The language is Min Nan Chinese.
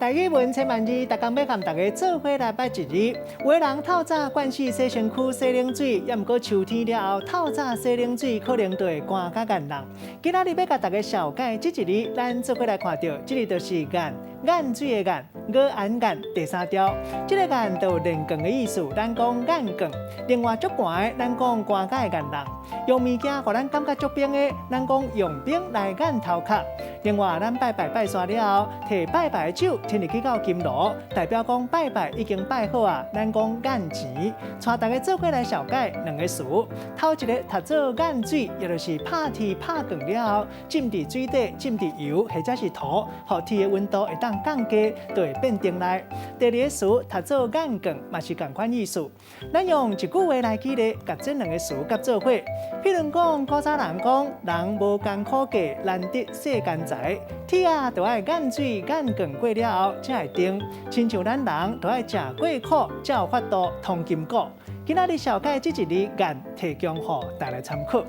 台語文千萬字，逐工欲佮大家做伙來捌一字。有的人透早慣勢洗身軀、洗冷水，猶毋過秋天了後，透早洗冷水可能就會乾甲硬人。今仔日欲共大家紹介這一字，咱做伙來看著，這个就是硬，硬水的硬，語言硬第三調。這个硬就有練鋼的意思，咱講硬鋼。另外足寒的，咱講寒甲會硬人。用物件予咱感覺足冰的，咱講用冰來硬頭殼。另外，咱拜拜拜煞了後，提拜拜的手提入去到金爐，代表講拜拜已經拜好啊。咱講硬錢，帶大家做伙來紹介兩个詞。頭一个讀做硬水，也就是拍鐵拍鋼了後，浸佇水底，浸佇油或者是塗，予鐵的溫度會當降低，就會變定來。第二个詞讀做硬鋼，嘛是仝款意思。咱用一句話來舉例，共這兩个詞結做伙。譬如講，古早人講，人無艱苦過，難得世間財。鐵仔著愛硬水硬鋼過了後，才會定。親像咱人，著愛食過苦，才有法度通金股。今仔日紹介這一字硬，提供予大家參考。